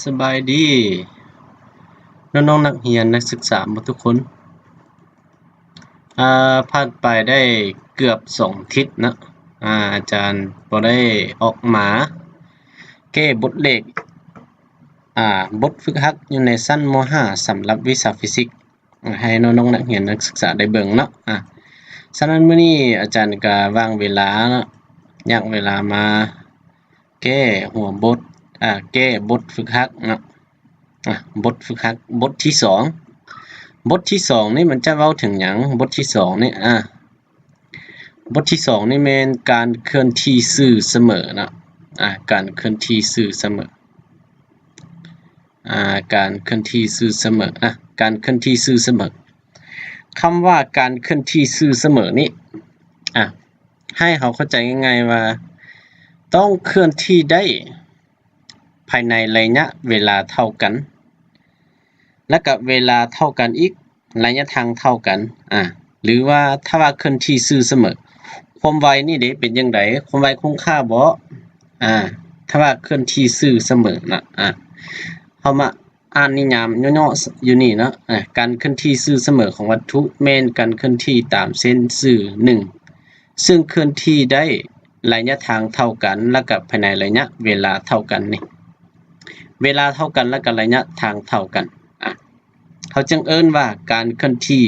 ສະບາຍດີນ້ອງໆນັກຮຽນນັກສຶກສາໝົດທຸກຄົນ. ອາ ຜ່ານໄປໄດ້ເກືອບສອງທິດເນາະ, ອາ ອາຈານບໍ່ໄດ້ອອກມາແກ້ບົດເລກ ອາ ບົດຝຶກຫັດຢູ່ໃນຊັ້ນ ມໍຫ້າ ສຳລັບວິຊາຟີຊິກ ໃຫ້ນ້ອງໆນັກຮຽນນັກສຶກສາໄດ້ເບິ່ງເນາະ. ອາ ສະນັ້ນມື້ນີ້ອາຈານກະຫວ່າງເວລາເນາະ, ຫວ່າງເວລາມາແກ້ຫົວບົດ ອາ ແກ້ບົດຝຶກຫັດເນາະ. ອາ ບົດຝຶກຫັດ ບົດທີສອງ, ບົດທີສອງນີ້ມັນຈະເວົ້າເຖິງຫຍັງ? ບົດທີສອງນີ້ ອາ ບົດທີສອງນີ້ແມ່ນການເຄື່ອນທີ່ຊື່ສະເໝີເນາະ, ອາ ການເຄື່ອນທີ່ຊື່ສະເໝີ ອາ ການເຄື່ອນທີ່ຊື່ສະເໝີ ອາ ການເຄື່ອນທີ່ຊື່ສະເໝີ. ຄຳວ່າການເຄື່ອນທີ່ຊື່ສະເໝີນີ້ ອາ ໃຫ້ເຮົາເຂົ້າໃຈງ່າຍໆວ່າ ຕ້ອງເຄື່ອນທີ່ໄດ້ພາຍໃນໄລຍະເວລາເທົ່າກັນ ແລະກະເວລາເທົ່າກັນອີກ ໄລຍະທາງເທົ່າກັນ ອາ ຫຼືວ່າຖ້າວ່າເຄື່ອນທີ່ຊື່ສະເໝີ ຄວາມໄວນີ້ເດ ເປັນຈັ່ງໃດ? ຄວາມໄວຄົງຄ່າບໍ່? ອາ ຖ້າວ່າເຄື່ອນທີ່ຊື່ສະເໝີນະ ອາ ເຮົາມາອ່ານນິຍາມຫຍໍ້ໆຢູ່ນີ້ເນາະ, ອາ ການເຄື່ອນທີ່ຊື່ສະເໝີຂອງວັດຖຸແມ່ນການເຄື່ອນທີ່ຕາມເສັ້ນຊື່ໜຶ່ງ ເຊິ່ງເຄື່ອນທີ່ໄດ້ໄລຍະທາງເທົ່າກັນ ແລະກະພາຍໃນໄລຍະເວລາເທົ່າກັນນີ້ ເວລາເທົ່າກັນ ແລະກະໄລຍະທາງເທົ່າກັນ ອາ ເຮົາຈຶ່ງເອີ້ນວ່າການເຄື່ອນທີ່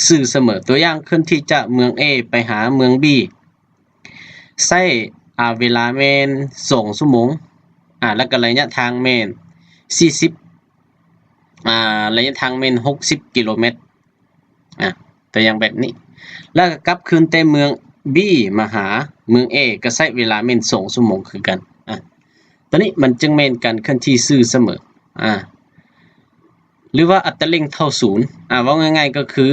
ຊື່ສະເໝີ. ຕົວຢ່າງ ເຄື່ອນທີ່ຈາກເມືອງ A ໄປຫາເມືອງ B ໃຊ້ ອາ ເວລາແມ່ນສອງຊົ່ວໂມງ ອາ ແລະກະໄລຍະທາງແມ່ນສີ່ສິບ ອາ ໄລຍະທາງແມ່ນຫົກສິບກິໂລແມັດ ອາ ຕົວຢ່າງແບບນີ້ ແລ້ວກໍກັບຄືນແຕ່ເມືອງ B ມາຫາເມືອງ A ກໍໃຊ້ເວລາແມ່ນສອງຊົ່ວໂມງຄືກັນ. ອາ ຕົວນີ້ມັນຈຶ່ງແມ່ນການເຄື່ອນທີ່ຊື່ສະເໝີ ອາ ຫຼືວ່າອັດຕະເລັ່ງເທົ່າສູນ ອາ ເວົ້າງ່າຍໆກໍຄື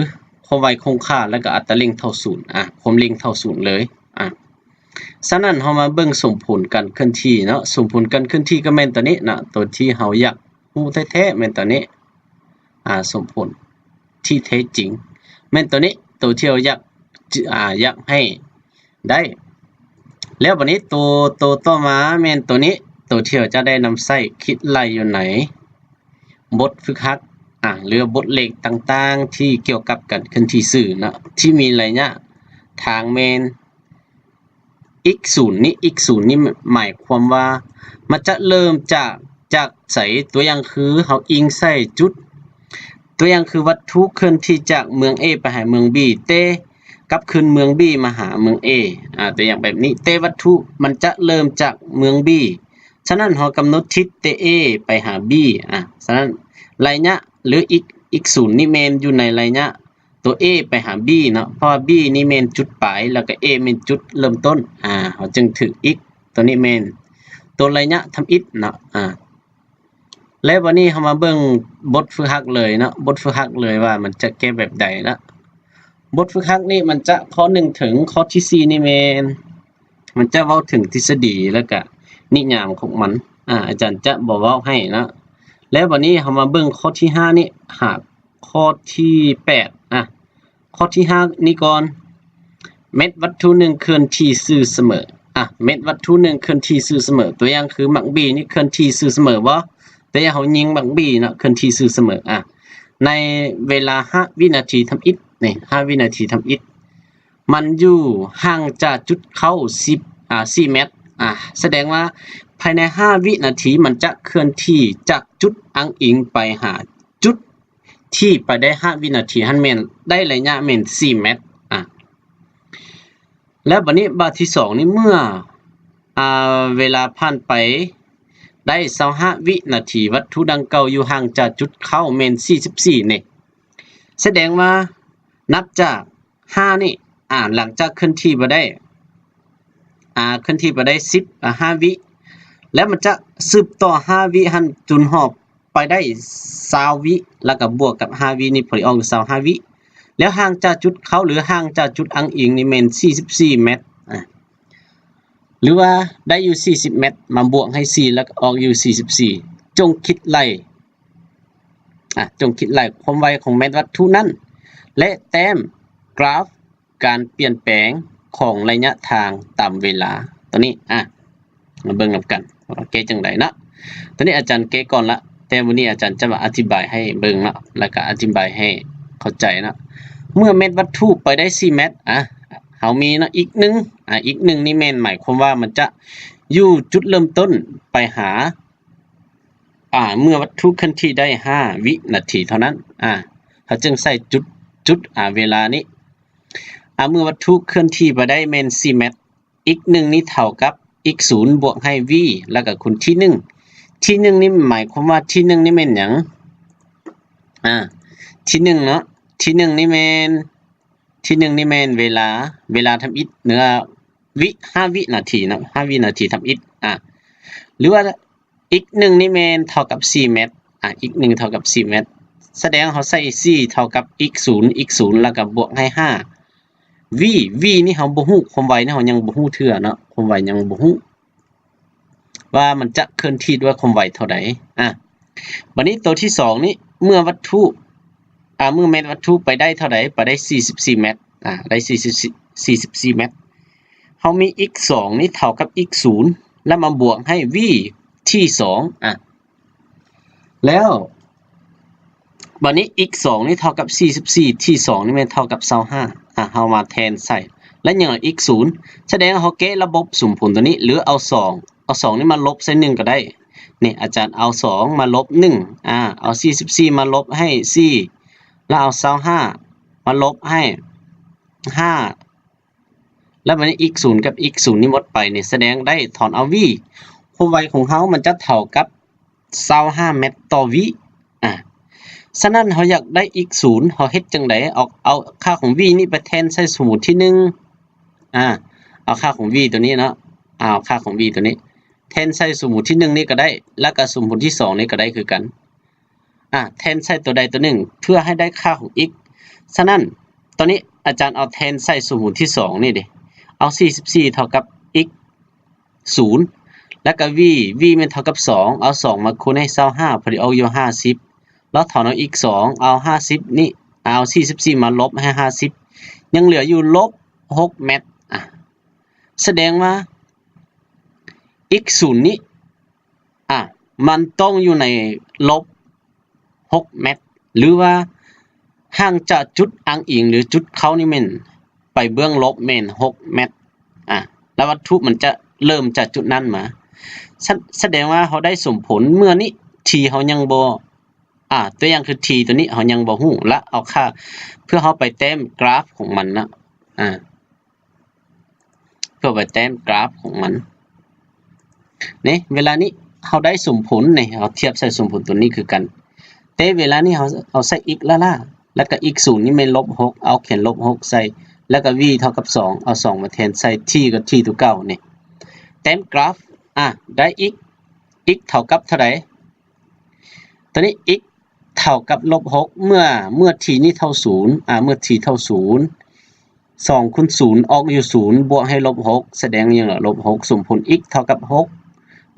ຄວາມໄວຄົງຄ່າ ແລ້ວກໍອັດຕະເລັ່ງເທົ່າສູນ ອາ ຄວາມເລັ່ງເທົ່າສູນເລີຍ. ອາ ສະນັ້ນເຮົາມາເບິ່ງສົມຜົນການເຄື່ອນທີ່ເນາະ, ສົມຜົນການເຄື່ອນທີ່ກໍແມ່ນຕົວນີ້ເນາະ, ຕົວທີ່ເຮົາຢາກຮູ້ແທ້ໆແມ່ນຕົວນີ້. ອາ ສົມຜົນທີ່ແທ້ຈິງແມ່ນຕົວນີ້ ຕົວທີ່ເຮົາຢາກ ອາ ຢາກໃຫ້ໄດ້. ແລ້ວບັດນີ້ໂຕ ໂຕຕໍ່ມາແມ່ນຕົວນີ້ ໂຕທີ່ເຮົາຈະໄດ້ນຳໃຊ້ຄິດໄລ່ຢູ່ໃນບົດຝຶກຫັດ ອາ ຫຼືບົດເລກຕ່າງໆທີ່ກ່ຽວກັບການເຄື່ອນທີ່ຊື່ເນາະ ທີ່ມີໄລຍະທາງແມ່ນ x ສູນນີ້ x ສູນນີ້ໝາຍຄວາມວ່າມັນຈະເລີ່ມຈາກ ຈາກໃສ? ຕົວຢ່າງຄືເຮົາອີງໃສ່ຈຸດ ຕົວຢ່າງຄືວັດຖຸເຄື່ອນທີ່ຈາກເມືອງ A ໄປຫາເມືອງ B ແຕ່ກັບຄືນເມືອງ B ມາຫາເມືອງ A ອາ ຕົວຢ່າງແບບນີ້ ແຕ່ວັດຖຸມັນຈະເລີ່ມຈາກເມືອງ B ສະນັ້ນເຮົາກຳນົດທິດແຕ່ A ໄປຫາ B ອາ ສະນັ້ນໄລຍະ ຫຼື x x ສູນນີ້ແມ່ນຢູ່ໃນໄລຍະ ຕົວ A ໄປຫາ B ເນາະ ເພາະວ່າ B ນີ້ແມ່ນຈຸດປາຍ ແລ້ວກໍ A ແມ່ນຈຸດເລີ່ມຕົ້ນ ອາ ເຮົາຈຶ່ງຖືກ x ຕົວນີ້ແມ່ນຕົວໄລຍະທຳອິດເນາະ ອາ ແລ້ວບັດນີ້ເຮົາມາເບິ່ງບົດຝຶກຫັດເລີຍເນາະ ບົດຝຶກຫັດເລີຍວ່າມັນຈະແກ້ແບບໃດເນາະ. ບົດຝຶກຫັດນີ້ມັນຈະຂໍ້ໜຶ່ງເຖິງຂໍ້ທີສີ່ນີ້ແມ່ນ ມັນຈະເວົ້າເຖິງທິດສະດີ ແລ້ວກະນິຍາມຂອງມັນ ອາ ອາຈານຈະບໍ່ເວົ້າໃຫ້ເນາະ. ແລ້ວບັດນີ້ເຮົາມາເບິ່ງຂໍ້ທີຫ້ານີ້ ຫາ ຂໍ້ທີແປດ ອາ ຂໍ້ທີຫ້ານີ້ກ່ອນ ແມັດວັດຖຸໜຶ່ງເຄື່ອນທີ່ຊື່ສະເໝີ ອາ ແມັດວັດຖຸໜຶ່ງເຄື່ອນທີ່ຊື່ສະເໝີ ຕົວຢ່າງຄືໝາກບີນີ້ເຄື່ອນທີ່ຊື່ສະເໝີບໍ່? ຕົວຢ່າງເຮົາຍິງໝາກບີເນາະ ເຄື່ອນທີ່ຊື່ສະເໝີ ອາ ໃນເວລາຫ້າວິນາທີທຳອິດ ນີ້ ຫ້າວິນາທີທຳອິດ ມັນຢູ່ຫ່າງຈາກຈຸດເຂົ້າສິບ ອາ ສີ່ແມັດ ອາ ສະແດງວ່າພາຍໃນຫ້າວິນາທີມັນຈະເຄື່ອນທີ່ຈາກຈຸດອ້າງອີງໄປຫາຈຸດ ທີ່ໄປໄດ້ຫ້າວິນາທີຫັ້ນແມ່ນໄດ້ໄລຍະແມ່ນສີ່ແມັດ ອາ ແລ້ວບັດນີ້ບາດທີສອງນີ້ ເມື່ອ ອາ ເວລາຜ່ານໄປໄດ້ຊາວຫ້າວິນາທີ ວັດຖຸດັ່ງກ່າວຢູ່ຫ່າງຈາກຈຸດເຂົ້າແມ່ນສີ່ສິບສີ່ແມັດ ສະແດງວ່ານັບຈາກຫ້ານີ້ ອາ ຫຼັງຈາກເຄື່ອນທີ່ໄປໄດ້ ອາ ເຄື່ອນທີ່ໄປໄດ້ສິບ ອາ ຫ້າວິ ແລ້ວມັນຈະສືບຕໍ່ຫ້າວິຫັ້ນຈົນຮອດ ໄປໄດ້ຊາວວິ ແລ້ວກໍບວກກັບຫ້າວິນີ້ ພໍດີອອກຢູ່ຊາວຫ້າວິ ແລ້ວຫ່າງຈາກຈຸດເຂົ້າ ຫຼື ຫ່າງຈາກຈຸດອ້າງອີງນີ້ແມ່ນສີ່ສິບສີ່ແມັດ ອາ ຫຼືວ່າໄດ້ຢູ່ສີ່ສິບແມັດ ມາບວກໃຫ້ສີ່ ແລ້ວກໍອອກຢູ່ສີ່ສິບສີ່ ຈົ່ງຄິດໄລ່ ອາ ຈົ່ງຄິດໄລ່ຄວາມໄວຂອງແມັດວັດຖຸນັ້ນ ແລະ ແຕ້ມກຣາຟ ການປ່ຽນແປງຂອງໄລຍະທາງຕາມເວລາ ຕົວນີ້ ອາ ມາເບິ່ງນຳກັນວ່າແກ້ຈັ່ງໃດເນາະ. ຕອນນີ້ອາຈານແກ້ກ່ອນລະ, ແຕ່ມື້ນີ້ອາຈານຈະມາອະທິບາຍໃຫ້ເບິ່ງເນາະ ແລ້ວກະອະທິບາຍໃຫ້ເຂົ້າໃຈເນາະ. ເມື່ອແມັດວັດຖຸໄປໄດ້ສີ່ແມັດ ອາ ເຮົາມີເນາະ ອິກໜຶ່ງ ອາ ອິກໜຶ່ງນີ້ແມ່ນໝາຍຄວາມວ່າມັນຈະຢູ່ຈຸດເລີ່ມຕົ້ນໄປຫາ ອາ ເມື່ອວັດຖຸເຄື່ອນທີ່ໄດ້ຫ້າວິນາທີເທົ່ານັ້ນ ອາ ເຮົາຈຶ່ງໃສ່ຈຸດ ຈຸດ ອາ ເວລານີ້ ອາ ເມື່ອວັດຖຸເຄື່ອນທີ່ໄປໄດ້ແມ່ນສີ່ແມັດ ອິກໜຶ່ງນີ້ເທົ່າກັບອິກສູນບວກໃຫ້ v ແລ້ວກະຄູນທີໜຶ່ງ. ທີໜຶ່ງນີ້ໝາຍຄວາມວ່າທີໜຶ່ງນີ້ແມ່ນຫຍັງ? ອາ ທີໜຶ່ງເນາະ ທີໜຶ່ງນີ້ແມ່ນ ທີໜຶ່ງນີ້ແມ່ນເວລາ ເວລາທຳອິດ ເນາະ ວິ ຫ້າວິນາທີເນາະ ຫ້າວິນາທີທຳອິດ ອາ ຫຼືວ່າ ອິກໜຶ່ງນີ້ແມ່ນເທົ່າກັບສີ່ແມັດ ອາ ອິກໜຶ່ງເທົ່າກັບສີ່ແມັດ ສະແດງເຮົາໃສ່ສີ່ເທົ່າກັບອິກສູນ ອິກສູນ ແລ້ວກະບວກໃຫ້ຫ້າ v v ນີ້ເຮົາບໍ່ຮູ້ ຄວາມໄວນີ້ເຮົາຍັງບໍ່ຮູ້ເທື່ອເນາະ ຄວາມໄວຍັງບໍ່ຮູ້ວ່າມັນຈະເຄື່ອນທີ່ດ້ວຍຄວາມໄວເທົ່າໃດ. ອາ ບາດນີ້ໂຕທີສອງນີ້ ເມື່ອວັດຖຸ ອາ ເມື່ອແມັດວັດຖຸໄປໄດ້ເທົ່າໃດ? ໄປໄດ້ສີ່ສິບສີ່ແມັດ ອາ ໄດ້ສີ່ສິບສີ່ແມັດ ເຮົາມີອິກສອງນີ້ເທົ່າກັບອິກສູນ ແລ້ວມາບວກໃຫ້ v ທີສອງ ອາ ແລ້ວບາດນີ້ອິກສອງນີ້ເທົ່າກັບສີ່ສິບສີ່ ທີສອງນີ້ແມ່ນເທົ່າກັບຊາວຫ້າ ອາ ເຮົາມາແທນໃສ່ ແລ້ວຍັງເອົາອິກສູນ ສະແດງເຮົາແກ້ລະບົບສົມຜົນຕົວນີ້ ຫຼືເອົາສອງ ເອົາສອງນີ້ມາລົບໃສ່ໜຶ່ງກໍໄດ້ ນີ້ອາຈານເອົາສອງມາລົບໜຶ່ງ ອາ ເອົາສີ່ສິບສີ່ມາລົບໃຫ້ສີ່ ແລ້ວເອົາຊາວຫ້າມາລົບໃຫ້ຫ້າ ແລ້ວບາດນີ້ອິກສູນກັບອິກສູນນີ້ໝົດໄປນີ້ ສະແດງໄດ້ ຖອນເອົາ v ຄວາມໄວຂອງເຮົາມັນຈະເທົ່າກັບຊາວຫ້າແມັດຕໍ່ວິ ອາ ສະນັ້ນເຮົາຢາກໄດ້ອິກສູນ ເຮົາເຮັດຈັ່ງໃດ? ເອົາ ເອົາຄ່າຂອງ v ນີ້ໄປແທນໃສ່ສົມມຸດທີໜຶ່ງ ອາ ເອົາຄ່າຂອງ v ຕົວນີ້ເນາະ ເອົາຄ່າຂອງ v ຕົວນີ້ແທນໃສ່ສົມມຸດທີໜຶ່ງນີ້ກໍໄດ້ ແລ້ວກໍສົມມຸດທີສອງນີ້ກໍໄດ້ຄືກັນ ອາ ແທນໃສ່ຕົວໃດຕົວໜຶ່ງ ເພື່ອໃຫ້ໄດ້ຄ່າຂອງ x. ສະນັ້ນ ຕອນນີ້ອາຈານເອົາແທນໃສ່ສົມມຸດທີສອງນີ້ເດ ເອົາສີ່ສິບສີ່ເທົ່າກັບ x ສູນ ແລ້ວກະ v v ແມ່ນເທົ່າກັບສອງ ເອົາສອງມາຄູນໃຫ້ຊາວຫ້າ ພໍດີອອກຢູ່ຫ້າສິບ ແລ້ວຖອນເອົາ x ສອງ ເອົາຫ້າສິບນີ້ ເອົາສີ່ສິບສີ່ມາລົບໃຫ້ຫ້າສິບ ຍັງເຫຼືອຢູ່ລົບຫົກແມັດ ອາ ສະແດງວ່າ x ສູນນີ້ ອາ ມັນຕ້ອງຢູ່ໃນລົບຫົກແມັດ ຫຼືວ່າຫ່າງຈາກຈຸດອ້າງອີງ ຫຼືຈຸດເຂົ້ານີ້ແມ່ນໄປເບື້ອງລົບແມ່ນຫົກແມັດ ອາ ແລ້ວວັດຖຸມັນຈະເລີ່ມຈາກຈຸດນັ້ນມາ ສະ ສະແດງວ່າເຮົາໄດ້ສົມຜົນ ເມື່ອນີ້ t ເຮົາຍັງບໍ່ ອາ ຕົວຢ່າງຄື t ຕົວນີ້ເຮົາຍັງບໍ່ຮູ້ ລະເອົາຄ່າ ເພື່ອເຮົາໄປແຕ້ມກຣາຟຂອງມັນນະ ອາ ເພື່ອໄປແຕ້ມກຣາຟຂອງມັນ ນີ້ ເວລານີ້ເຮົາໄດ້ສົມຜົນນີ້ ເຮົາທຽບໃສ່ສົມຜົນຕົວນີ້ຄືກັນ ແຕ່ເວລານີ້ເຮົາ ເຮົາໃສ່ x ລ້າໆ ແລ້ວກະ x ສູນນີ້ແມ່ນລົບຫົກ ເອົາຂຽນລົບຫົກໃສ່ ແລ້ວກະ v ເທົ່າກັບສອງ ເອົາສອງມາແທນໃສ່ t ກັບ t ຕົວເກົ່ານີ້ ແຕ້ມກຣາຟ ອາ ໄດ້ x x ເທົ່າກັບເທົ່າໃດ? ຕອນນີ້ x ເທົ່າກັບລົບຫົກ ເມື່ອ ເມື່ອ t ນີ້ເທົ່າສູນ ອາ ເມື່ອ t ເທົ່າສູນ ສອງຄູນສູນອອກຢູ່ສູນ ບວກໃຫ້ລົບຫົກ ສະແດງຫຍັງລະ ລົບຫົກ ສົມຜົນ x ເທົ່າກັບຫົກ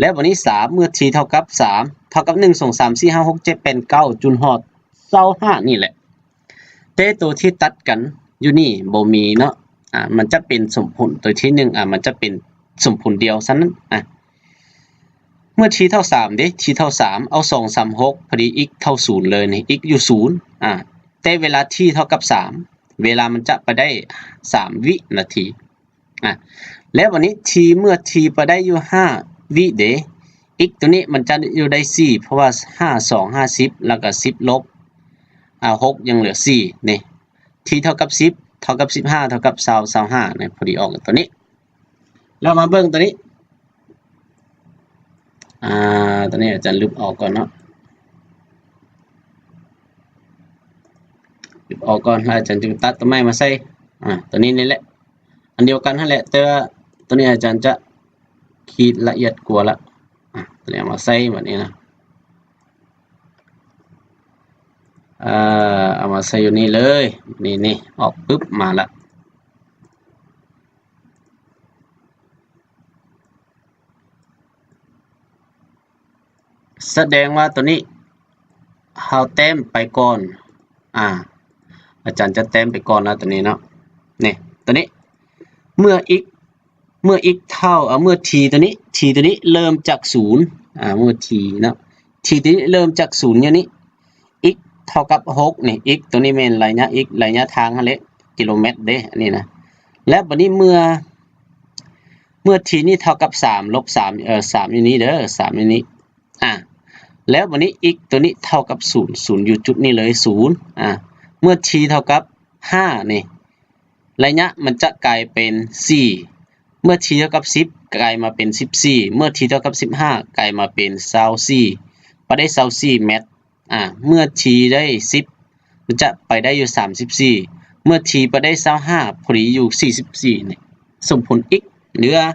ແລ້ວບາດນີ້ສາມ ເມື່ອ t ເທົ່າກັບສາມ ເທົ່າກັບໜຶ່ງ ສອງ ສາມ ສີ່ ຫ້າ ຫົກ ເຈັດ ແປດ ເກົ້າ ຈົນຮອດຊາວຫ້ານີ້ແຫຼະ ແຕ່ໂຕທີ່ຕັດກັນຢູ່ນີ້ບໍ່ມີເນາະ ອາ ມັນຈະເປັນສົມຜົນໂຕທີໜຶ່ງ ອາ ມັນຈະເປັນສົມຜົນດຽວຊັ້ນນັ້ນ ອາ ເມື່ອ t ເທົ່າສາມເດ t ເທົ່າສາມ ເອົາສອງ ສາມ ຫົກ ພໍດີ x ເທົ່າສູນເລີຍນີ້ x ຢູ່ສູນ ອາ ແຕ່ເວລາ t ເທົ່າກັບສາມ ເວລາມັນຈະໄປໄດ້ສາມວິນາທີ ອາ ແລ້ວບາດນີ້ t ເມື່ອ t ໄປໄດ້ຢູ່ຫ້າວິເດ x ໂຕນີ້ມັນຈະຢູ່ໄດ້ສີ່ ເພາະວ່າຫ້າສອງຫ້າສິບ ແລ້ວກະສິບລົບ ອາ ຫົກ ຍັງເຫຼືອສີ່ນີ້ t ເທົ່າກັບສິບ ເທົ່າກັບສິບຫ້າ ເທົ່າກັບຊາວ ຊາວຫ້ານີ້ ພໍດີອອກຕົວນີ້ ແລ້ວມາເບິ່ງຕົວນີ້ ອາ ຕົວນີ້ອາຈານລຶບອອກກ່ອນເນາະ ລຶບອອກກ່ອນ ແລ້ວອາຈານຈຶ່ງຕັດຕົວໃໝ່ມາໃສ່ ອາ ຕົວນີ້ນີ້ແຫຼະ ອັນດຽວກັນຫັ້ນແຫຼະ ແຕ່ວ່າຕົວນີ້ອາຈານຈະຂີດລະອຽດກວ່າລະ ອາ ຕົວນີ້ເອົາມາໃສ່ບາດນີ້ນະ ເອີ ເອົາມາໃສ່ຢູ່ນີ້ເລີຍ ນີ້ ນີ້ ອອກປຶບມາລະ ສະແດງວ່າຕົວນີ້ເຮົາແຕ້ມໄປກ່ອນ ອາ ອາຈານຈະແຕ້ມໄປກ່ອນນະ ຕົວນີ້ເນາະ ນີ້ ຕົວນີ້ ເມື່ອ x ເມື່ອ x ເທົ່າ ເອີ ເມື່ອ t ຕົວນີ້ t ຕົວນີ້ເລີ່ມຈາກສູນ ອ່າ ເມື່ອ t ເນາະ t ຕົວນີ້ເລີ່ມຈາກສູນຢູ່ນີ້ x ເທົ່າກັບຫົກນີ້ x ຕົວນີ້ແມ່ນໄລຍະ x ໄລຍະທາງຫັ້ນແຫຼະ ກິໂລແມັດເດ້ ອັນນີ້ນະ. ແລ້ວບັດນີ້ເມື່ອ ເມື່ອ t ນີ້ເທົ່າກັບສາມ ລົບສາມ ເອີ ສາມຢູ່ນີ້ເດີ ສາມຢູ່ນີ້ ອ່າ ແລ້ວບັດນີ້ x ຕົວນີ້ເທົ່າກັບສູນ ສູນຢູ່ຈຸດນີ້ເລີຍ ສູນ ອ່າ ເມື່ອ t ເທົ່າກັບຫ້ານີ້ ໄລຍະມັນຈະກາຍເປັນສີ່ ເມື່ອ t ເທົ່າກັບສິບ ກາຍມາເປັນສິບສີ່ ເມື່ອ t ເທົ່າກັບສິບຫ້າ ກາຍມາເປັນຊາວສີ່ ໄປໄດ້ຊາວສີ່ແມັດ ອ່າ ເມື່ອ t ໄດ້ສິບ ມັນຈະໄປໄດ້ຢູ່ສາມສິບສີ່ ເມື່ອ t ໄປໄດ້ຊາວຫ້າ ພໍດີຢູ່ສີ່ສິບສີ່ນີ້ ສົມຜົນ x ຫຼືວ່າ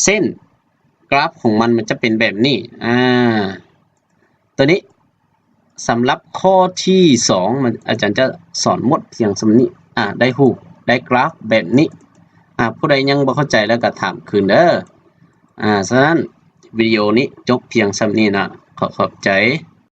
ເສັ້ນກຣາຟຂອງມັນ ມັນຈະເປັນແບບນີ້ ອ່າ ຕົວນີ້ ສຳລັບຂໍ້ທີສອງ ມັນ ອາຈານຈະສອນໝົດພຽງສ່ຳນີ້ ອ່າ ໄດ້ຮູບ ໄດ້ກຣາຟແບບນີ້ ອ່າ ຜູ້ໃດຍັງບໍ່ເຂົ້າໃຈແລ້ວກໍຖາມຄືນເດີ ອ່າ ສະນັ້ນ ວິດີໂອນີ້ຈົບພຽງສ່ຳນີ້ນະ ຂໍຂອບໃຈ.